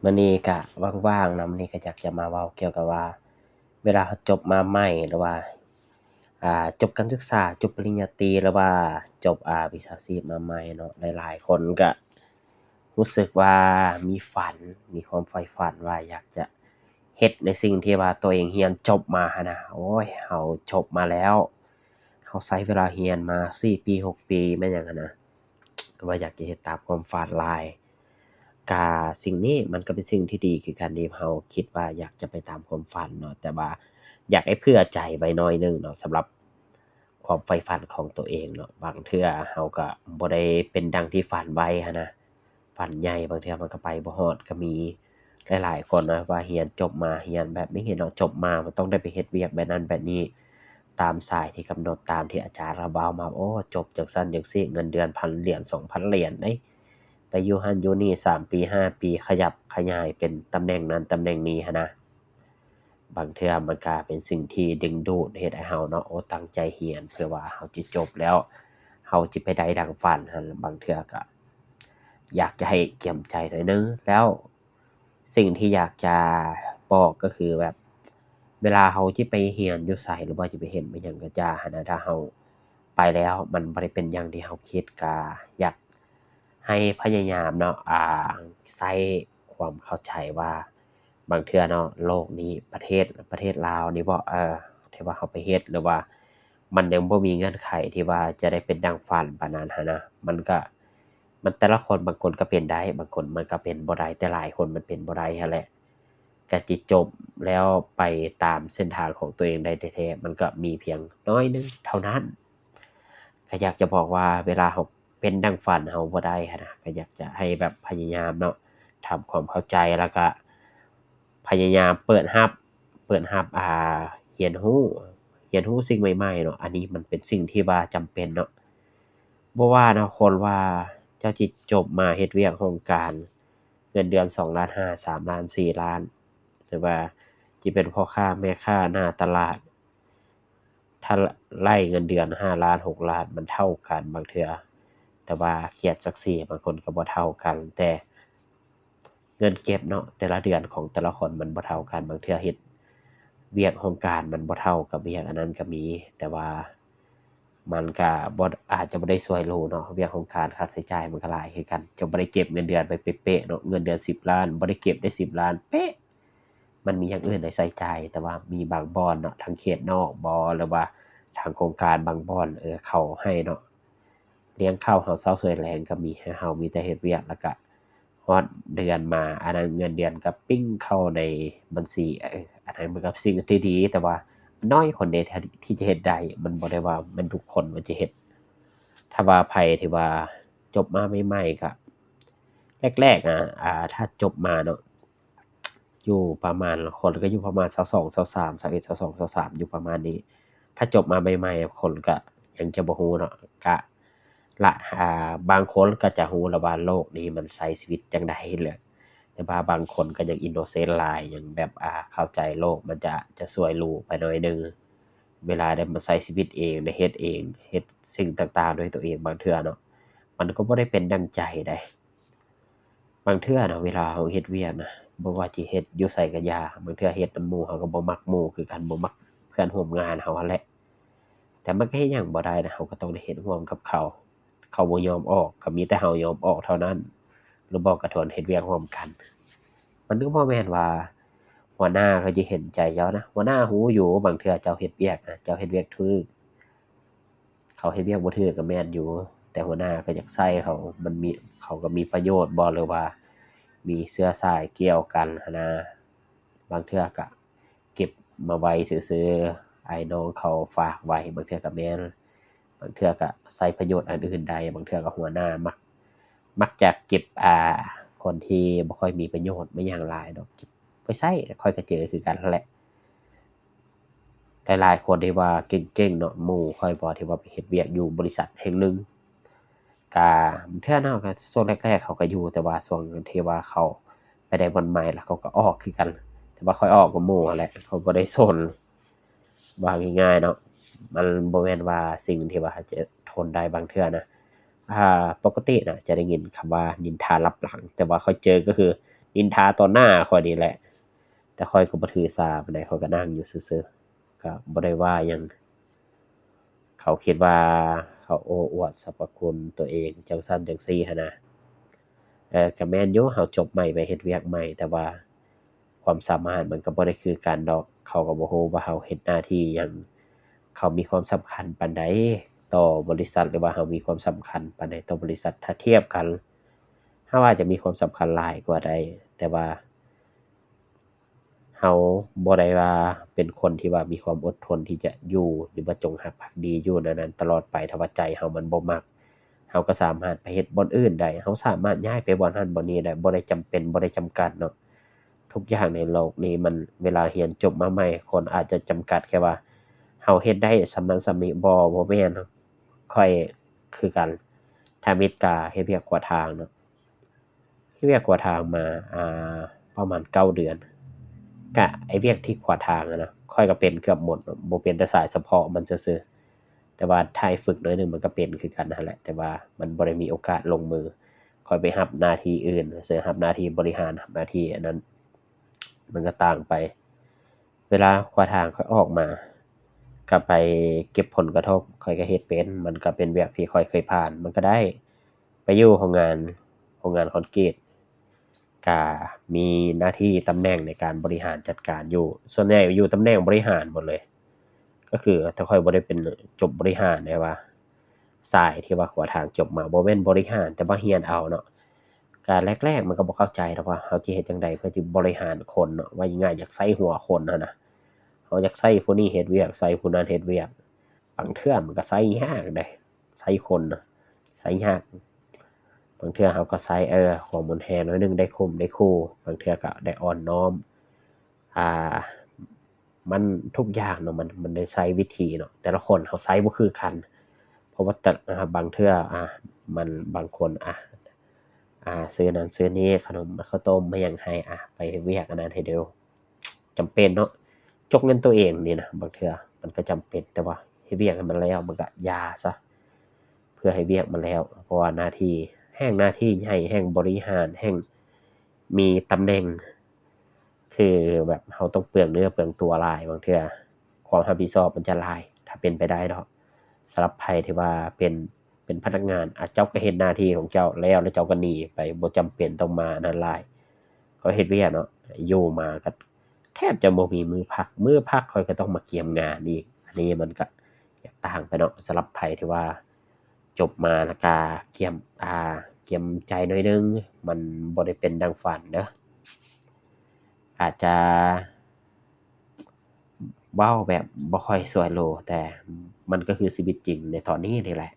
ມື້ນີ້ກະວ່າງໆເນາະ ມື້ນີ້ກະຢາກຈະມາເວົ້າກ່ຽວກັບວ່າ ເວລາເຮົາຈົບມາໃໝ່ ຫຼືວ່າ ອ່າ ຈົບການສຶກສາ ຈົບປະລິນຍາຕີ ຫຼືວ່າຈົບ ອ່າ ວິຊາຊີບມາໃໝ່ເນາະ ຫຼາຍໆຄົນກະຮູ້ສຶກວ່າມີຝັນ ມີຄວາມໃຝ່ຝັນວ່າຢາກຈະເຮັດໃນສິ່ງທີ່ວ່າຕົວເອງຮຽນຈົບມາຫັ້ນນະ. ໂອ້ຍ ເຮົາຈົບມາແລ້ວ ເຮົາໃຊ້ເວລາຮຽນມາສີ່ປີ ຫົກປີ ແມ່ນຫຍັງຫັ້ນນະ ກໍວ່າຢາກຈະເຮັດຕາມຄວາມຝັນຫຼາຍ. ກະສິ່ງນີ້ມັນກໍເປັນສິ່ງທີ່ດີຄືກັນ ທີ່ເຮົາຄິດວ່າຢາກຈະໄປຕາມຄວາມຝັນເນາະ ແຕ່ວ່າຢາກໃຫ້ເຜື່ອໃຈໄວ້ໜ້ອຍໜຶ່ງເນາະ ສຳລັບຄວາມໃຝ່ຝັນຂອງຕົວເອງເນາະ. ບາງເທື່ອເຮົາກໍບໍ່ໄດ້ເປັນດັ່ງທີ່ຝັນໄວ້ຫັ້ນນະ ຝັນໃຫຍ່ບາງເທື່ອມັນກໍໄປບໍ່ຮອດກໍມີ. ຫຼາຍໆຄົນນະ ວ່າຮຽນຈົບມາ ຮຽນແບບນີ້ເນາະ ຈົບມາມັນຕ້ອງໄດ້ໄປເຮັດວຽກແບບນັ້ນແບບນີ້ ຕາມສາຍທີ່ກຳນົດ ຕາມທີ່ອາຈານລາວເວົ້າມາ ໂອ້ ຈົບຈັ່ງຊັ້ນຈັ່ງຊີ້ ເງິນເດືອນພັນຫຼຽນ ສອງພັນຫຼຽນເດ້ ໄປຢູ່ຫັ້ນຢູ່ນີ້ ສາມປີ ຫ້າປີ ຂະຫຍັບຂະຫຍາຍເປັນຕຳແໜ່ງນັ້ນຕຳແໜ່ງນີ້ຫັ້ນນະ. ບາງເທື່ອມັນກະເປັນສິ່ງທີ່ດຶງດູດ ເຮັດໃຫ້ເຮົາເນາະ ໂອ້ ຕັ້ງໃຈຮຽນ ເພື່ອວ່າເຮົາຈະຈົບແລ້ວ ເຮົາຈະໄປໄດ້ດັ່ງຝັນຫັ້ນ. ບາງເທື່ອກະຢາກຈະໃຫ້ກຽມໃຈໜ້ອຍໜຶ່ງ ແລ້ວ ສິ່ງທີ່ຢາກຈະບອກກໍຄືແບບ ເວລາເຮົາຈະໄປຮຽນຢູ່ໃສ ຫຼືວ່າຈະໄປເຮັດອີ່ຫຍັງກໍຢ່າຫັ້ນນະ ຖ້າເຮົາໄປແລ້ວມັນບໍ່ໄດ້ເປັນຢ່າງທີ່ເຮົາຄິດ ກໍຢາກໃຫ້ພະຍາຍາມເນາະ ອ່າ ໃຊ້ຄວາມເຂົ້າໃຈວ່າ ບາງເທື່ອເນາະ ໂລກນີ້ ປະເທດ ປະເທດລາວນີ້ເບາະ ເອີ ທີ່ວ່າເຮົາໄປເຮັດ ຫຼືວ່າມັນຍັງບໍ່ມີເງື່ອນໄຂທີ່ວ່າຈະໄດ້ເປັນດັ່ງຝັນປານນັ້ນຫັ້ນນະ ມັນກະ ມັນແຕ່ລະຄົນ ບາງຄົນກໍເປັນໄດ້ ບາງຄົນມັນກໍເປັນບໍ່ໄດ້ ແຕ່ຫຼາຍຄົນມັນເປັນບໍ່ໄດ້ຫັ້ນແຫຼະ ກະຊິຈົບແລ້ວໄປຕາມເສັ້ນທາງຂອງຕົວເອງໄດ້ແທ້ໆ ມັນກໍມີພຽງໜ້ອຍໜຶ່ງເທົ່ານັ້ນ. ກໍຢາກຈະບອກວ່າ ເວລາເຮົາເປັນດັ່ງຝັນເຮົາບໍ່ໄດ້ຫັ້ນນະ ກໍຢາກຈະໃຫ້ແບບພະຍາຍາມເນາະ ທຳຄວາມເຂົ້າໃຈ ແລ້ວກະພະຍາຍາມເປີດຮັບ ເປີດຮັບ ອ່າ ຮຽນຮູ້ ຮຽນຮູ້ສິ່ງໃໝ່ໆເນາະ ອັນນີ້ມັນເປັນສິ່ງທີ່ວ່າຈຳເປັນເນາະ. ບໍ່ວ່າເນາະ ຄົນວ່າເຈົ້າຊິຈົບມາເຮັດວຽກຫ້ອງການ ເງິນເດືອນສອງລ້ານຫ້າ ສາມລ້ານ ສີ່ລ້ານ ຫຼືວ່າຈະເປັນພໍ່ຄ້າແມ່ຄ້າໜ້າຕະຫຼາດ ຖ້າໄລ່ເງິນເດືອນຫ້າລ້ານ ຫົກລ້ານ ມັນເທົ່າກັນບາງເທື່ອ ແຕ່ວ່າກຽດສັກສີບາງຄົນກໍບໍ່ເທົ່າກັນ ແຕ່ ເງິນເກັບເນາະ ແຕ່ລະເດືອນຂອງແຕ່ລະຄົນມັນບໍ່ເທົ່າກັນ ບາງເທື່ອເຮັດວຽກຫ້ອງການມັນບໍ່ເທົ່າກັບວຽກອັນນັ້ນກໍມີ ແຕ່ວ່າມັນກະບໍ່ ອາດຈະບໍ່ໄດ້ຊ່ວຍໂລເນາະ ວຽກຫ້ອງການຄ່າໃຊ້ຈ່າຍມັນກໍຫຼາຍຄືກັນ ເຈົ້າບໍ່ໄດ້ເກັບເງິນເດືອນໄປເປະໆເນາະ ເງິນເດືອນສິບລ້ານ ບໍ່ໄດ້ເກັບໄດ້ສິບລ້ານເປະ ມັນມີຢ່າງອື່ນໃຫ້ໃຊ້ຈ່າຍ ແຕ່ວ່າມີບາງບ່ອນເນາະ ທາງເຂດນອກບໍ ຫຼືວ່າທາງໂຄງການບາງບ່ອນ ເອີ ເຂົາໃຫ້ເນາະ ລ້ຽງເຂົ້າເຮົາເຊົ້າສວຍແລງກໍມີ ໃຫ້ເຮົາມີແຕ່ເຮັດວຽກ ແລ້ວກະຮອດເດືອນມາ ອັນນັ້ນເງິນເດືອນກໍປີ້ງເຂົ້າໃນບັນຊີ ເອີ ອັນນັ້ນມັນກໍເປັນສິ່ງທີ່ດີ ແຕ່ວ່ານ້ອຍຄົນເດທີ່ ທີ່ຈະເຮັດໄດ້ ມັນບໍ່ໄດ້ວ່າແມ່ນທຸກຄົນວ່າຈະເຮັດ. ຖ້າວ່າໃຜທີ່ວ່າຈົບມາໃໝ່ໆ ກໍ ແລກໆ ອາ ອາ ຖ້າຈົບມາເນາະ ຢູ່ປະມານ ຄົນກໍຢູ່ປະມານຊາວສອງ ຊາວສາມ ຊາວເອັດ ຊາວສອງ ຊາວສາມ ຢູ່ປະມານນີ້ ຖ້າຈົບມາໃໝ່ໆ ຄົນກໍຍັງຈະບໍ່ຮູ້ເນາະ ກະລະ ອ່າ ບາງຄົນກໍຈະຮູ້ລະວ່າໂລກນີ້ມັນໃຊ້ຊີວິດຈັ່ງໃດແຫຼະ ແຕ່ວ່າບາງຄົນກໍຍັງອິນໂນເຊັນຫຼາຍ ຍັງແບບ ອ່າ ເຂົ້າໃຈໂລກ ມັນຈະ ຈະສວຍຫຼູໄປໜ້ອຍໜຶ່ງ ເວລາໄດ້ມາໃຊ້ຊີວິດເອງ ໄດ້ເຮັດເອງ ເຮັດສິ່ງຕ່າງໆດ້ວຍຕົວເອງ ບາງເທື່ອເນາະ ມັນກໍບໍ່ໄດ້ເປັນດັ່ງໃຈໃດ. ບາງເທື່ອນະ ເວລາເຮົາເຮັດວຽກນະ ບໍ່ວ່າຊິເຮັດຢູ່ໃສກໍຢ່າ ບາງເທື່ອເຮັດນຳໝູ່ ເຮົາກໍບໍ່ມັກໝູ່ຄືກັນ ບໍ່ມັກເພື່ອນຮ່ວມງານເຮົາຫັ້ນແຫຼະ ແຕ່ມັນກໍເຮັດຫຍັງບໍ່ໄດ້ນະ ເຮົາກໍຕ້ອງໄດ້ເຮັດຮ່ວມກັບເຂົາ ເຂົາບໍ່ຍອມອອກ ກໍມີແຕ່ເຮົາຍອມອອກເທົ່ານັ້ນ ຫຼືບໍ່ກໍທວນເຮັດວຽກຮ່ວມກັນ. ມັນກໍບໍ່ແມ່ນວ່າຫົວໜ້າເຂົາຈະເຫັນໃຈເຈົ້ານະ ຫົວໜ້າຮູ້ຢູ່ ບາງເທື່ອເຈົ້າເຮັດວຽກນະ ເຈົ້າເຮັດວຽກຖືກ ເຂົາເຮັດວຽກບໍ່ຖືກກໍແມ່ນຢູ່ ແຕ່ຫົວໜ້າກໍຢາກໃຊ້ເຂົາ ມັນມີ ເຂົາກໍມີປະໂຫຍດບໍ່ ຫຼືວ່າມີເຊື້ອສາຍກ່ຽວກັນຫັ້ນນະ ບາງເທື່ອກໍເກັບມາໄວ້ຊື່ໆ ອ້າຍນ້ອງເຂົາຝາກໄວ້ ບາງເທື່ອກໍແມ່ນ ບາງເທື່ອກໍໃຊ້ປະໂຫຍດອັນອື່ນໄດ້ ບາງເທື່ອກໍຫົວໜ້າມັກ ມັກຈະເກັບ ອ່າ ຄົນທີ່ບໍ່ຄ່ອຍມີປະໂຫຍດມາຫຍັງຫຼາຍດອກ ເກັບໄວ້ໃຊ້ ຂ້ອຍກໍເຈີຄືກັນຫັ້ນແຫຼະ. ຫຼາຍໆຄົນທີ່ວ່າເກັ່ງໆເນາະ ໝູ່ຂ້ອຍບໍ່ ທີ່ວ່າໄປເຮັດວຽກຢູ່ບໍລິສັດແຫ່ງໜຶ່ງ ກະເທື່ອເນາະ ກະຊ່ວງແລກໆເຂົາກະຢູ່ ແຕ່ວ່າຊ່ວງທີ່ວ່າເຂົາໄປໄດ້ບ່ອນໃໝ່ລະ ເຂົາກະອອກຄືກັນ ແຕ່ວ່າຂ້ອຍອອກກວ່າໝູ່ຫັ້ນແຫຼະ ຂ້ອຍບໍ່ໄດ້ສົນ ວ່າງ່າຍໆເນາະ ມັນບໍ່ແມ່ນວ່າສິ່ງທີ່ວ່າຈະທົນໄດ້ບາງເທື່ອນະ. ອ່າ ປົກກະຕິນະ ຈະໄດ້ຍິນຄຳວ່ານິນທາລັບຫຼັງ ແຕ່ວ່າຂ້ອຍເຈີກໍຄື ນິນທາຕໍ່ໜ້າຂ້ອຍນີ້ແຫຼະ ແຕ່ຂ້ອຍກໍບໍ່ຖືສາປານໃດ ຂ້ອຍກໍນັ່ງຢູ່ຊື່ໆ ກໍບໍ່ໄດ້ວ່າຫຍັງ. ເຂົາຄິດວ່າເຂົາໂອ້ອວດສັບພະຄຸນຕົວເອງ ຈັ່ງຊັ້ນຈັ່ງຊີ້ຫັ້ນນະ. ເອີ ກໍແມ່ນຢູ່ ເຮົາຈົບໃໝ່ໄປເຮັດວຽກໃໝ່ ແຕ່ວ່າຄວາມສາມາດມັນກໍບໍ່ໄດ້ຄືກັນດອກ. ເຂົາກໍບໍ່ຮູ້ວ່າເຮົາເຮັດໜ້າທີ່ຫຍັງ ເຂົາມີຄວາມສຳຄັນປານໃດຕໍ່ບໍລິສັດ ຫຼືວ່າເຮົາມີຄວາມສຳຄັນປານໃດຕໍ່ບໍລິສັດ. ຖ້າທຽບກັນ ເຮົາອາດຈະມີຄວາມສຳຄັນຫຼາຍກວ່າໄດ້ ແຕ່ວ່າ ເຮົາບໍ່ໄດ້ວ່າເປັນຄົນທີ່ວ່າມີຄວາມອົດທົນທີ່ຈະຢູ່ ຫຼືວ່າຈົງຮັກພັກດີຢູ່ແນວນັ້ນຕະຫຼອດໄປ. ຖ້າວ່າໃຈເຮົາມັນບໍ່ມັກ ເຮົາກໍສາມາດໄປເຮັດບ່ອນອື່ນໄດ້. ເຮົາສາມາດຍ້າຍໄປບ່ອນນັ້ນບ່ອນນີ້ໄດ້ ບໍ່ໄດ້ຈຳເປັນ ບໍ່ໄດ້ຈຳກັດເນາະ. ທຸກຢ່າງໃນໂລກນີ້ມັນ ເວລາຮຽນຈົບມາໃໝ່ ຄົນອາດຈະຈຳກັດແຄ່ວ່າເຮົາເຮັດໄດ້ສ່ຳນັ້ນສ່ຳນີ້. ບໍ່ ບໍ່ແມ່ນ. ຂ້ອຍຄືກັນ ທຳອິດກະເຮັດວຽກຂວາງທາງເນາະ. ເຮັດວຽກຂວາງທາງມາ ອ່າ ປະມານເກົ້າເດືອນ. ກະໄອ້ວຽກທີ່ຂວາງທາງຫັ້ນນະ ຂ້ອຍກໍເປັນເກືອບໝົດ ບໍ່ເປັນແຕ່ສາຍສະເພາະມັນຊື່ໆ. ແຕ່ວ່າຖ້າໃຫ້ຝຶກໜ້ອຍໜຶ່ງ ມັນກໍເປັນຄືກັນຫັ້ນແຫຼະ ແຕ່ວ່າມັນບໍ່ໄດ້ມີໂອກາດລົງມື. ຂ້ອຍໄປຮັບໜ້າທີ່ອື່ນ ເຊິ່ງຮັບໜ້າທີ່ບໍລິຫານ ຮັບໜ້າທີ່ອັນນັ້ນ ມັນກໍຕ່າງໄປ. ເວລາຂວາງທາງຂ້ອຍອອກມາ ກໍໄປເກັບຜົນກະທົບ ຂ້ອຍກໍເຮັດເປັນ ມັນກໍເປັນວຽກທີ່ຂ້ອຍເຄີຍຜ່ານ ມັນກໍໄດ້. ໄປຢູ່ໂຮງງານ ໂຮງງານຄອນກຣີດ ກະມີໜ້າທີ່ຕຳແໜ່ງໃນການບໍລິຫານຈັດການຢູ່ ສ່ວນໃຫຍ່ຢູ່ຕຳແໜ່ງບໍລິຫານໝົດເລີຍ. ກໍຄື ແຕ່ຂ້ອຍບໍ່ໄດ້ເປັນຈົບບໍລິຫານ ແຕ່ວ່າສາຍທີ່ວ່າຂວາງທາງຈົບມາ ບໍ່ແມ່ນບໍລິຫານ ແຕ່ວ່າຮຽນເອົາເນາະ. ກະແລກໆມັນກໍບໍ່ເຂົ້າໃຈດອກວ່າເຮົາຊິເຮັດຈັ່ງໃດເພື່ອຊິບໍລິຫານຄົນເນາະ. ວ່າງ່າຍໆ ຢາກໃຊ້ຫົວຄົນຫັ້ນນະ ເຮົາຢາກໃຊ້ຜູ້ນີ້ເຮັດວຽກ ໃຊ້ຜູ້ນັ້ນເຮັດວຽກ. ບາງເທື່ອມັນກໍໃຊ້ຍາກເດ້ ໃຊ້ຄົນນະ ໃຊ້ຍາກ. ບາງເທື່ອເຮົາກໍໃຊ້ ເອີ ຄວາມອ່ອນແອໜ້ອຍໜຶ່ງ ໄດ້ຂົ່ມໄດ້ຂູ່ ບາງເທື່ອກໍໄດ້ອ່ອນນ້ອມ. ອ່າ ມັນທຸກຢ່າງເນາະ ມັນ ມັນໄດ້ໃຊ້ວິທີເນາະ ແຕ່ລະຄົນເຮົາໃຊ້ບໍ່ຄືກັນ. ເພາະວ່າແຕ່ ອ່າ ບາງເທື່ອ ອ່າ ມັນ ບາງຄົນ ອ່າ ອ່າ ຊື້ນັ້ນຊື້ນີ້ ຂະໜົມເຂົ້າຕົ້ມມາຫຍັງໃຫ້ ອ່າ ໄປເຮັດວຽກອັນນັ້ນໃຫ້ເດີ ຈຳເປັນເນາະ. ຈົກເງິນໂຕເອງນີ້ນະ ບາງເທື່ອມັນກໍຈຳເປັນ ແຕ່ວ່າເຮັດວຽກໃຫ້ມັນແລ້ວ ມັນກໍຢ່າຊະ ເພື່ອໃຫ້ວຽກມັນແລ້ວ. ເພາະວ່າໜ້າທີ່ ແຮ່ງໜ້າທີ່ໃຫຍ່ ແຮ່ງບໍລິຫານ ແຮ່ງມີຕຳແໜ່ງ ຄືແບບເຮົາຕ້ອງເປືອງເນື້ອເປືອງຕົວຫຼາຍ ບາງເທື່ອຄວາມຮັບຜິດຊອບມັນຈະຫຼາຍ. ຖ້າເປັນໄປໄດ້ເນາະ ສຳລັບໃຜທີ່ວ່າເປັນ ເປັນພະນັກງານ ອາ ເຈົ້າກໍເຮັດໜ້າທີ່ຂອງເຈົ້າແລ້ວ ແລ້ວເຈົ້າກໍໜີໄປ ບໍ່ຈຳເປັນຕ້ອງມາອັນນັ້ນຫຼາຍ. ກໍເຮັດວຽກເນາະ ຢູ່ມາກໍແທບຈະບໍ່ມີມື້ພັກ ມື້ພັກຂ້ອຍກໍຕ້ອງມາກຽມງານອີກ. ອັນນີ້ມັນກໍແຕກຕ່າງໄປເນາະ ສຳລັບໃຜທີ່ວ່າຈົບມາແລ້ວກໍກຽມ ອ່າ ກຽມໃຈໜ້ອຍໜຶ່ງ ມັນບໍ່ໄດ້ເປັນດັ່ງຝັນເດີ. ອາດຈະ ເວົ້າແບບບໍ່ຄ່ອຍສວຍຫຼູ ແຕ່ມັນກໍຄືຊີວິດຈິງໃນຕອນນີ້ນີ້ແຫຼະ.